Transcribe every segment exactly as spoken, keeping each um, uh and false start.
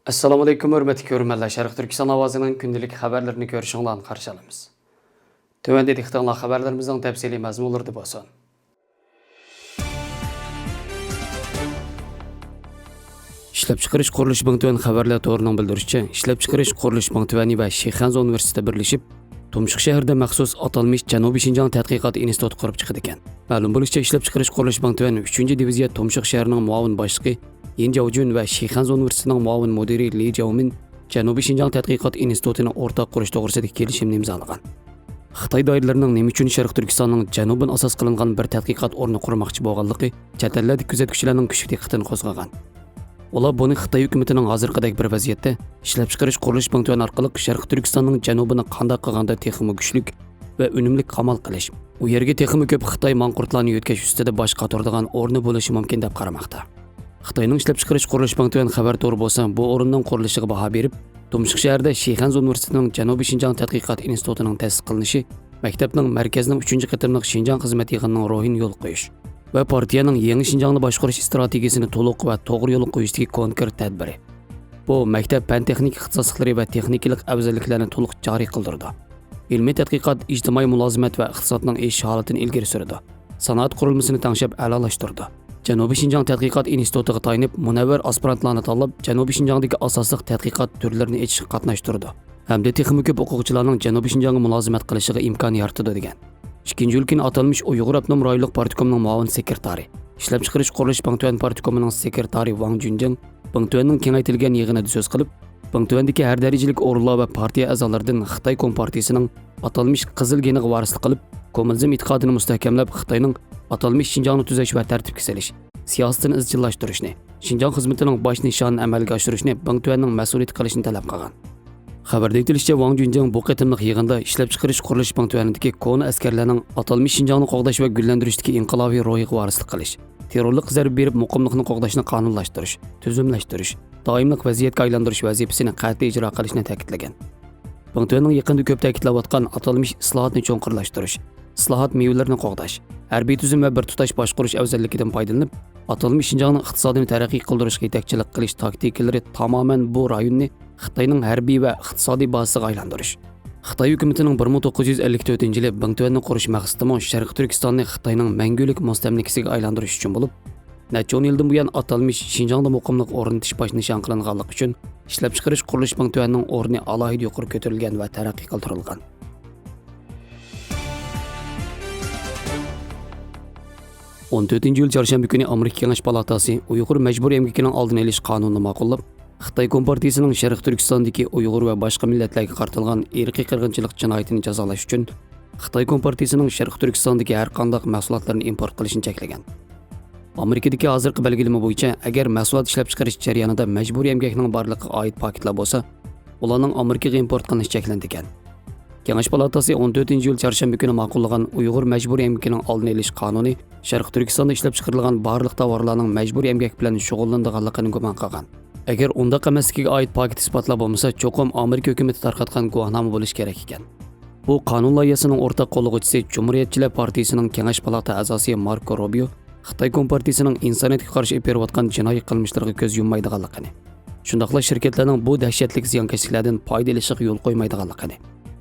ئەسسالامۇئەلەيكۇم، ھۆرمەتلىك كۆرۈرمەنلەر، شەرقىي تۈركىستان ئاۋازىنىڭ كۈندىلىك خەۋەرلىرىنى كۆرۈشۈڭلارنى قارشى ئالىمىز. تۆۋەندە دىققىتىڭلار خەۋەرلىرىمىزنىڭ تەپسىلىي مەزمۇنلىرىدا بولسۇن. ئىشلەپچىقىرىش قۇرۇلۇشى بىڭتۈەن خەۋەرلەر تورىنىڭ بىلدۈرۈشىچە، ئىشلەپچىقىرىش قۇرۇلۇشى بىڭتۈەنى ۋە شىخەنزۇ ئۇنىۋېرسىتېتى بىرلىشىپ، تۇمشۇق شەھىرىدە مەخسۇس ئاتالمىش جەنۇبىي شىنجاڭ تەتقىقات ئىنستىتۇتى قۇرۇپ چىقىدىكەن. مەلۇم بولۇشىچە، ئىشلەپچىقىرىش قۇرۇلۇشى بىڭتۈەن ئۈچىنچى دىۋىزىيە تۇمشۇق شەھىرىنىڭ مۇئاۋىن باشلىقى يىن جياۋجۈن ۋە شىخەنزۇ ئۇنىۋېرسىتېتىنىڭ مۇئاۋىن مۇدىرى لى جياۋمىن جەنۇبىي شىنجاڭ تەتقىقات ئىنستىتۇتىنى ئورتاق قۇرۇش توغرىسىدىكى كېلىشىمنى ئىمزالىغان. خىتاي دائىرىلىرىنىڭ نېمە ئۈچۈن شەرقىي تۈركىستاننىڭ جەنۇبىنى ئاساس قىلىنغان بىر تەتقىقات ئورنى قۇرماقچى بولغانلىقى چەت ئەللەردىكى كۆزەتكۈچىلەرنىڭ كۈچلۈك دىققىتىنى قوزغىغان. ئۇلار بۇنى خىتاي ھۆكۈمىتىنىڭ ھازىرقىدەك بىر ۋەزىيەتتە ئىشلەپچىقىرىش قۇرۇلۇشى بىڭتۈەن ئارقىلىق شەرقىي تۈركىستاننىڭ جەنۇبىنى قانداق قىلغاندا تېخىمۇ كۈچلۈك ۋە ئۈنۈملۈك قامال قىلىش، ئۇ يەرگە تېخىمۇ كۆپ خىتاي ماڭقۇرتلارنى يۆتكەش ئۈستىدە باش قاتۇرىدىغان ئورنى بولۇشى مۇمكىن دەپ قارىماقتا. خىتاينىڭ ئىشلەپچىقىرىش قۇرۇلۇشى بىڭتۈەن خەۋەر تورى بولسا بۇ ئورۇننىڭ قۇرۇلۇشىغا باھا بېرىپ، تۇمشۇق شەھىرىدە شىخەنزۇ ئۇنىۋېرسىتېتىنىڭ جەنۇبىي شىنجاڭ تەتقىقات ئىنستىتۇتىنىڭ تەسىس قىلىنىشى، مەكتەپنىڭ مەركەزنىڭ ئۈچىنچى قېتىملىق شىنجاڭ خىزمەت يىغىنىنىڭ روھىنى يولغا قويۇش ۋە پارتىيەنىڭ يېڭى شىنجاڭنى باشقۇرۇش ئىستراتېگىيىسىنى تولۇق ۋە توغرا يولغا قويۇشتىكى كونكرېت تەدبىرى. بۇ مەكتەپ پەن-تېخنىكا ئىختىساسلىقلىرى ۋە تېخنىكىلىق ئەۋزەللىكلەرنى تولۇق جارى قىلدۇرىدۇ. ئىلمىي تەتقىقات ئىجتىمائىي مۇلازىمەت ۋە ئىقتىسادنىڭ ئېشىش ھالىتىنى ئىلگىرى سۈرىدۇ. سانائەت قۇرۇلمىسىنى تەڭشەپ ئەلالاشتۇرىدۇ. جەنۇبىي شىنجاڭ تەتقىقات ئىنستىتۇتىغا تايىنىپ، مۇنەۋۋەر ئاسپىرانتلارنى تاللاپ، جەنۇبىي شىنجاڭدىكى ئاساسلىق تەتقىقات تۈرلىرىنى ئېچىشقا قاتناشتۇرىدۇ ھەمدە تېخىمۇ كۆپ ئوقۇغۇچىلارنىڭ جەنۇبىي شىنجاڭغا مۇلازىمەت قىلىشىغا ئىمكان يارىتىدۇ، دېگەن. ئىككىنچى يىل كۈنى ئاتالمىش ئۇيغۇر ئاپتونوم رايونلۇق پارتكومنىڭ مۇئاۋىن سېكرېتارى، ئىشلەپچىقىرىش قۇرۇلۇشى بىڭتۈەن پارتكومىنىڭ سېكرېتارى ۋاڭ جۈنجېڭ بىڭتۈەننىڭ كېڭەيتىلگەن يىغىنىدا سۆز قىلىپ، بىڭتۈەندىكى ھەر دەرىجىلىك ئورۇنلار ۋە پارتىيە ئەزالىرىدىن خىتاي كومپارتىيىسىنىڭ ئاتالمىش قىزىل گېنىغا ۋارىسلىق قىلىپ، كوممۇنىزم ئېتىقادىنى مۇستەھكەملەپ، خىتاينىڭ ئاتالمىش شىنجاڭنى تۈزەش ۋە تەرتىپكە سېلىش سىياسىتىنى ئىزچىللاشتۇرۇشنى، شىنجاڭ خىزمىتىنىڭ باش نىشانىنى ئەمەلگە ئاشۇرۇشنى بىڭتۈەننىڭ مەسئۇلىيىتىگە قىلىشنى تەلەپ قىلغان. خەۋەردە ئېيتىلىشىچە، ۋاڭ جۈنجېڭ بۇ قېتىملىق يىغىندا ئىشلەپچىقىرىش قۇرۇلۇشى بىڭتۈەنىدىكى كونا ئەسكەرلەرنىڭ ئاتالمىش شىنجاڭنى قوغداش ۋە گۈللەندۈرۈشتىكى ئىنقىلابىي روھىغا ۋارىسلىق قىلىش، تېررورلۇققا زەربە بېرىپ، مۇقىملىقنى قوغداشنى قانۇنلاشتۇرۇش، تۈزۈملەشتۈرۈش، دائىملىق ۋەزىيەتكە ئايلاندۇرۇش ۋەزىپىسىنى قەتئىي ئىجرا قىلىشنى تەكىتلىگەن. بىڭتۈەننىڭ يېقىندا كۆپ تەكىتلەۋاتقان ئاتالمىش ئىسلاھاتنى چوڭقۇرلاشتۇرۇش، ئىسلاھات مېۋىلىرىنى قوغداش، ھەربىي تۈزۈم ۋە بىر تۇتاش باشقۇرۇش ئەۋزەللىكىدىن پايدىلىنىپ، ئاتالمىش شىنجاڭنىڭ ئىقتىسادىنى تەرەققىي قىلدۇرۇشقا يېتەكچىلىك قىلىش تاكتىكىلىرى تامامەن بۇ رايوننى خىتاينىڭ ھەربىي ۋە ئىقتىسادىي بازىسىغا ئايلاندۇرۇش. خىتاي ھۆكۈمىتىنىڭ بىر مىڭ توققۇز يۈز ئەللىك تۆتىنچى يىلى بىڭتۈەننى قۇرۇش مەقسىتىمۇ شەرقىي تۈركىستاننى خىتاينىڭ مەڭگۈلۈك مۇستەملىكىسىگە ئايلاندۇرۇش ئۈچۈن بولۇپ، نەچچە ئون يىلدىن بۇيان ئاتالمىش شىنجاڭدا مۇقىملىق ئورنىتىش باش نىشان قىلىنغانلىقى ئۈچۈن، ئىشلەپچىقىرىش قۇرۇلۇشى بىڭتۈەننىڭ ئورنى ئالاھىدە يۇقىرى كۆتۈرۈلگەن ۋە تەرەققىي قىلدۇرۇلغان. ئون تۆتىنچى ئىيۇل چارشەنبە كۈنى ئامېرىكا كېڭەش پالاتاسى ئۇيغۇر مەجبۇرىي ئەمگىكىنىڭ ئالدىنى ئېلىش قانۇنىنى ماقۇللاپ، خىتاي كومپارتىيىسىنىڭ شەرقىي تۈركىستاندىكى ئۇيغۇر ۋە باشقا مىللەتلەرگە قارىتىلغان ئىرقىي قىرغىنچىلىق جىنايىتىنى جازالاش ئۈچۈن، خىتاي كومپارتىيىسىنىڭ شەرقىي تۈركىستاندىكى ھەر قانداق مەھسۇلاتلىرىنى ئىمپورت قىلىشنى چەكلىگەن. ئامېرىكىدىكى ھازىرقى بەلگىلىمە بويىچە، ئەگەر مەھسۇلات ئىشلەپچىقىرىش جەريانىدا مەجبۇرىي ئەمگەكنىڭ بارلىقىغا ئائىت پاكىتلار بولسا، ئۇلارنىڭ ئامېرىكىغا ئىمپورت قىلىنىشى چەكلىنىدىكەن. كېڭەش پالاتاسى ئون تۆتىنچى ئىيۇل چارشەنبە كۈنى ماقۇللىغان ئۇيغۇر مەجبۇرىي ئەمگىكىنىڭ ئالدىنى ئېلىش قانۇنى شەرقىي تۈركىستاندا ئىشلەپچىقىرىلغان بارلىق تاۋارلارنىڭ مەجبۇرىي ئەمگەك بىلەن شۇغۇللىنىدىغانلىقىنى گۇمان قىلغان. ئەگەر ئۇنداق ئەمەسلىكىگە ئائىت پاكىت ئىسپاتلار بولمىسا، چوقۇم ئامېرىكا ھۆكۈمىتى تارقاتقان گۇۋاھنامە بولۇشى كېرەك ئىكەن. بۇ قانۇن لايىھەسىنىڭ ئورتاق قوللىغۇچىسى جۇمھۇرىيەتچىلەر پارتىيىسىنىڭ كېڭەش پالاتا ئەزاسى ماركو روبىيو خىتاي كومپارتىيىسىنىڭ ئىنسانىيەتكە قارشى ئېلىپ بېرىۋاتقان جىنايى قىلمىشلىرىغا كۆز يۇممايدىغانلىقىنى، شۇنداقلا شىركەتلەرنىڭ بۇ دەھشەتلىك زىيانكەشلىكلەردىن پايدا ئېلىشىغا يول قويمايدىغانلىقىنى،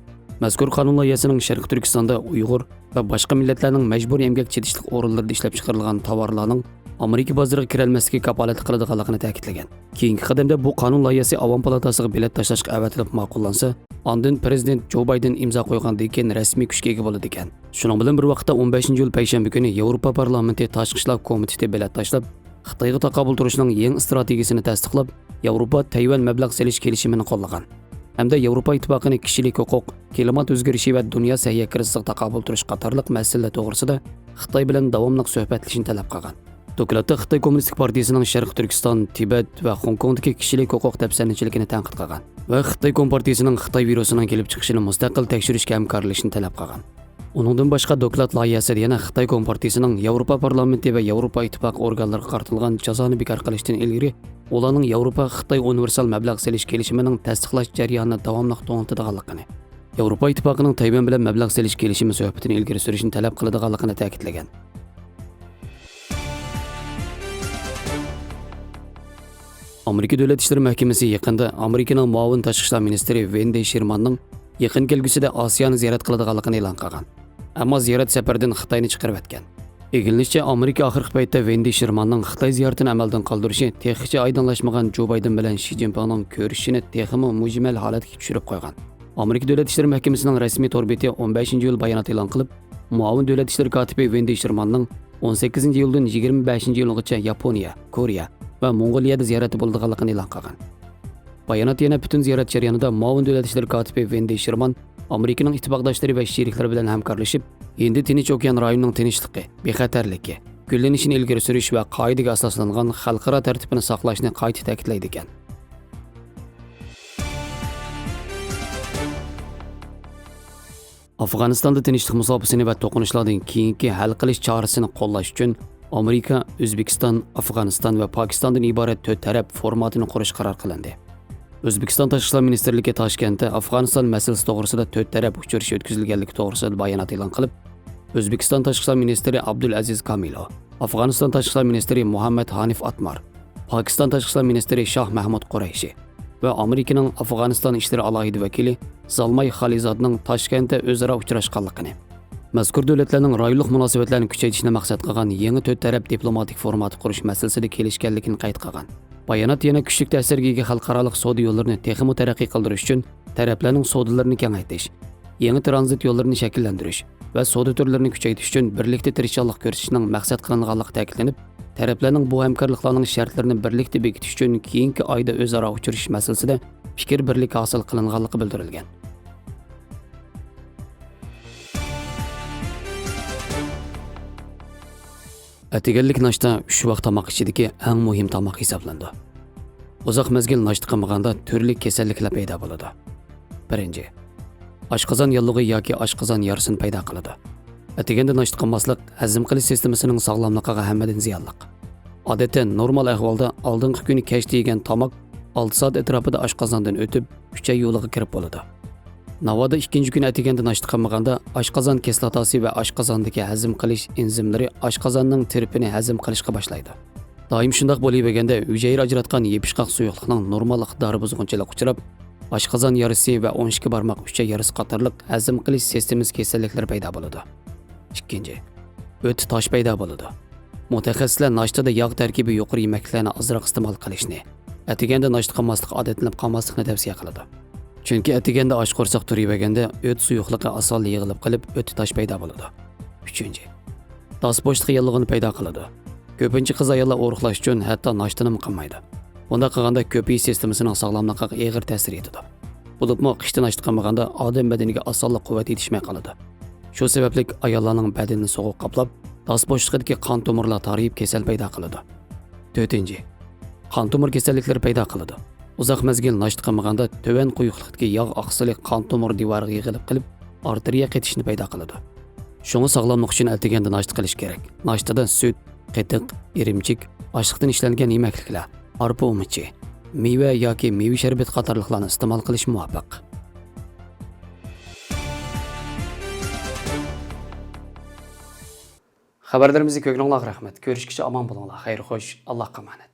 مەزكۇر قانۇن لايىھەسىنىڭ شەرقىي تۈركىستاندا ئۇيغۇر ۋە باشقا مىللەتلەرنىڭ مەجبۇرىي ئەمگەك چېتىشلىق ئورۇنلىرىدا ئىشلەپچىقىرىلغان تاۋارلارنىڭ ئامېرىكا بازىرىغا كىرەلمەسلىكىگە كاپالەتلىك قىلىدىغانلىقىنى تەكىتلىگەن. كېيىنكى قەدەمدە بۇ قانۇن لايىھەسى ئاۋام پالاتاسىغا بېلەت تاشلاشقا ئەۋەتىلىپ ماقۇللانسا، ئاندىن پىرېزىدېنت جو بايدېن ئىمزا قويغاندىن كېيىن رەسمىي كۈچكە ئىگە بولىدىكەن. شۇنىڭ بىلەن بىر ۋاقىتتا، ئون بەشىنچى ئىيۇل پەيشەنبە كۈنى ياۋروپا پارلامېنتى تاشقى ئىشلار كومىتېتى بېلەت تاشلاپ، خىتايغا تاقابىل تۇرۇشنىڭ يېڭى ئىستراتېگىيىسىنى تەستىقلاپ، ياۋروپا تەيۋەن مەبلەغ سېلىش كېلىشىمىنى قوللىغان ھەمدە ياۋروپا ئىتتىپاقىنى كىشىلىك ھوقۇق، كىلىمات ئۆزگىرىشى ۋە دۇنيا سەھىيە كىرىزىسىغا تاقابىل تۇرۇش قاتارلىق مەسىلىلەر توغرىسىدا خىتاي بىلەن داۋاملىق سۆھبەتلىشىشنى تەلەپ قىلغان. دوكلاتتا خىتاي كوممۇنىستىك پارتىيىسىنىڭ شەرقىي تۈركىستان، تىبەت ۋە خوڭكوڭدىكى كىشىلىك ھوقۇق دەپسەندىچىلىكىنى تەنقىد قىلغان ۋە خىتاي كومپارتىيىسىنىڭ خىتاي ۋىرۇسىنىڭ كېلىپ چىقىشىنى مۇستەقىل تەكشۈرۈشكە ھەمكارلىشىشنى تەلەپ قىلغان. ئۇنىڭدىن باشقا، دوكلات لايىھەسىدە يەنە خىتاي كومپارتىيىسىنىڭ ياۋروپا پارلامېنتى ۋە ياۋروپا ئىتتىپاقى ئورگانلىرىغا قارىتىلغان جازانى بىكار قىلىشتىن ئىلگىرى، ئۇلارنىڭ ياۋروپا خىتاي ئۇنىۋېرسال مەبلەغ سېلىش كېلىشىمىنىڭ تەستىقلاش جەريانىنى داۋاملىق توڭلىتىدىغانلىقىنى، ياۋروپا ئىتتىپاقىنىڭ تەيۋەن بىلەن مەبلەغ سېلىش كېلىشىمى سۆھبىتىنى ئىلگىرى سۈرۈشنى تەلەپ قىلىدىغانلىقىنى تەكىتلىگەن. ئامېرىكا دۆلەت ئىشلىرى مەھكىمىسى يېقىندا ئامېرىكىنىڭ مۇئاۋىن تاشقى ئىشلار مىنىستىرى ۋېندى شېرماننىڭ يېقىن كەلگۈسىدە ئاسىيانى زىيارەت قىلىدىغانلىقىنى ئېلان قىلغان. ئەمما زىيارەت سەپىرىدىن خىتاينى چىقىرىۋەتكەن. ئىگىلىنىشىچە، ئامېرىكا ئاخىرقى پەيتتە ۋېندى شېرماننىڭ خىتاي زىيارىتىنى ئەمەلدىن قالدۇرۇشى تېخىچە ئايدىڭلاشمىغان جو بايدېن بىلەن شى جىنپىڭنىڭ كۆرۈشۈشىنى تېخىمۇ مۈجمەل ھالەتكە چۈشۈرۈپ قويغان. ئامېرىكا دۆلەت ئىشلىرى مەھكىمىسىنىڭ رەسمىي تور بېتى ئون بەشىنچى ئىيۇل بايانات ئېلان قىلىپ، مۇئاۋىن دۆلەت ئىشلىرى كاتىپى ۋېندى شېرماننىڭ ئون سەككىزىنچى ئىيۇلدىن يىگىرمە بەشىنچى ئىيۇلغىچە ياپونىيە، كورېيە ۋە موڭغۇلىيەدە زىيارەتتە بولىدىغانلىقىنى ئېلان قىلغان. بايانات يەنە پۈتۈن زىيارەت جەريانىدا مۇئاۋىن دۆلەت ئىشلىرى كاتىپى ۋېندى شېرمان ئامېرىكىنىڭ ئىتتىپاقداشلىرى ۋە شېرىكلىرى بىلەن ھەمكارلىشىپ، ھىندى تىنچ ئوكيان رايونىنىڭ تىنچلىقى، بىخەتەرلىكى، گۈللىنىشىنى ئىلگىرى سۈرۈش ۋە قائىدىگە ئاساسلانغان خەلقئارا تەرتىپىنى ساقلاشنى قايتا تەكىتلەيدىكەن. ئافغانىستاندا تىنچلىق مۇساپىسىنى ۋە توقۇنۇشلاردىن كېيىنكى ھەل قىلىش چارىسىنى قوللاش ئۈچۈن ئامېرىكا، ئۆزبېكىستان، ئافغانىستان ۋە پاكىستاندىن ئىبارەت تۆت تەرەپ فورماتىنى قۇرۇش قارار قىلىندى. ئۆزبېكىستان تاشقى ئىشلار مىنىستىرلىكى تاشكەنتتە ئافغانىستان مەسىلىسى توغرىسىدا تۆت تەرەپ ئۇچرىشىش ئۆتكۈزۈلگەنلىكى توغرىسىدا بايانات ئېلان قىلىپ، ئۆزبېكىستان تاشقى ئىشلار مىنىستىرى ئابدۇلئەزىز كامىلوۋ، ئافغانىستان تاشقى ئىشلار مىنىستىرى مۇھەممەد ھانىف ئاتمار، پاكىستان تاشقى ئىشلار مىنىستىرى شاھ مەھمۇد قۇرەيشى ۋە ئامېرىكىنىڭ ئافغانىستان ئىشلىرى ئالاھىدە ۋەكىلى زالماي خالىزادنىڭ تاشكەنتتە ئۆزئارا ئۇچراشقانلىقىنى، مەزكۇر دۆلەتلەرنىڭ رايونلۇق مۇناسىۋەتلەرنى كۈچەيتىشنى مەقسەت قىلغان يېڭى تۆت تەرەپ دىپلوماتىك فورماتى قۇرۇش مەسىلىسىدە كېلىشكەنلىكىنى قەيت قىلغان. بايانات يەنە كۈچلۈك تەسىرگە ئىگە خەلقئارالىق سودا يوللىرىنى تېخىمۇ تەرەققىي قىلدۇرۇش ئۈچۈن تەرەپلەرنىڭ سودىلىرىنى كېڭەيتىش، يېڭى ترانزىت يوللىرىنى شەكىللەندۈرۈش ۋە سودا تۈرلىرىنى كۈچەيتىش ئۈچۈن بىرلىكتە تىرىشچانلىق كۆرسىتىشنىڭ مەقسەت قىلىنغانلىقى تەكىتلىنىپ، تەرەپلەرنىڭ بۇ ھەمكارلىقلارنىڭ شەرتلىرىنى بىرلىكتە بېكىتىش ئۈچۈن كېيىنكى ئايدا ئۆزئارا ئۇچرىشىش مەسىلىسىدە پىكىر بىرلىكى ھاسىل قىلىنغانلىقى بىلدۈرۈلگەن. ئەتىگەنلىك ناشتا ئۈچ ۋاق تاماق ئىچىدىكى ئەڭ مۇھىم تاماق ھېسابلىنىدۇ. ئۇزاق مەزگىل ناشتا قىلمىغاندا تۈرلۈك كېسەللىكلەر پەيدا بولىدۇ. بىرىنچى، ئاشقازان ياللۇغى ياكى ئاشقازان يارىسىنى پەيدا قىلىدۇ. ئەتىگەندە ناشتا قىلماسلىق ھەزىم قىلىش سىستېمىسىنىڭ ساغلاملىقىغا ھەممىدىن زىيانلىق. ئادەتتە نورمال ئەھۋالدا ئالدىنقى كۈنى كەچتە يېگەن تاماق ئالتە سائەت ئەتراپىدا ئاشقازاندىن ئۆتۈپ، ئۈچەي يولىغا كىرىپ بولىدۇ. ناۋادا ئىككىنچى كۈنى ئەتىگەندە ناشتا قىلمىغاندا، ئاشقازان كىسلاتاسى ۋە ئاشقازاندىكى ھەزىم قىلىش ئېنزىملىرى ئاشقازاننىڭ تىرپىنى ھەزىم قىلىشقا باشلايدۇ. دائىم شۇنداق بولۇۋەرگەندە، ھۈجەيرە ئاجراتقان يېپىشقاق سۇيۇقلۇقنىڭ نورمال ئىقتىدارى بۇزغۇنچىلىققا ئۇچراپ، ئاشقازان يارىسى ۋە ئون ئىككى بارماق ئۈچەي يارىسى قاتارلىق ھەزىم قىلىش سىستېمىسى كېسەللىكلىرى پەيدا بولىدۇ. ئىككىنچى، ئۆت تاش پەيدا بولىدۇ. مۇتەخەسسىسلەر ناشتىدا ياغ تەركىبى يۇقىرى يېمەكلىكلەرنى ئازراق ئىستېمال قىلىشنى، ئەتىگەندە ناشتا قىلماسلىققا ئادەتلىنىپ قالماسلىقنى تەۋسىيە قىلىدۇ. چۈنكى ئەتىگەندە ئاچ قورساق تۇرۇۋەرگەندە ئۆت سۇيۇقلۇقى ئاسانلا يىغىلىپ قېلىپ، ئۆت تاش پەيدا بولىدۇ. ئۈچىنچى، داس بوشلۇقى ياللۇغىنى پەيدا قىلىدۇ. كۆپىنچە قىز ئاياللار ئورۇقلاش ئۈچۈن ھەتتا ناشتىنىمۇ قىلمايدۇ. بۇنداق قىلغاندا كۆپ يېيىش سىستېمىسىنىڭ ساغلاملىقىغا ئېغىر تەسىر يېتىدۇ. بولۇپمۇ قىشتا ناشتا قىلمىغاندا ئادەم بەدىنىگە ئاسانلا قۇۋۋەت يېتىشمەي قالىدۇ. شۇ سەۋەبلىك ئاياللارنىڭ بەدىنىنى سوغۇق قاپلاپ، داس بوشلۇقىدىكى قان تومۇرلار تارىيىپ كېسەل پەيدا قىلىدۇ. تۆتىنچى، قان تومۇر كېسەللىكلىرى پەيدا قىلىدۇ. ئۇزاق مەزگىل ناشتا قىلمىغاندا تۆۋەن قويۇقلۇقتىكى ياغ ئاقسىلى قان تومۇر دىۋارىغا يىغىلىپ قېلىپ، ئارتېرىيە قېتىشنى پەيدا قىلىدۇ. شۇڭا ساغلاملىق ئۈچۈن ئەتىگەندە ناشتا قىلىش كېرەك. ناشتىدا سۈت، قېتىق، ئىرىمچىك، ئاشلىقتىن ئىشلەنگەن يېمەكلىكلەر، ئارپا ئۇمىچى، مېۋە ياكى مېۋە شەربىتى قاتارلىقلارنى ئىستېمال قىلىش مۇۋاپىق. خەۋەرلىرىمىزنى كۆرگىنىڭلارغا رەھمەت. كۆرۈشكىچە ئامان بولۇڭلار. خەير خوش. ئاللاھقا ئامانەت.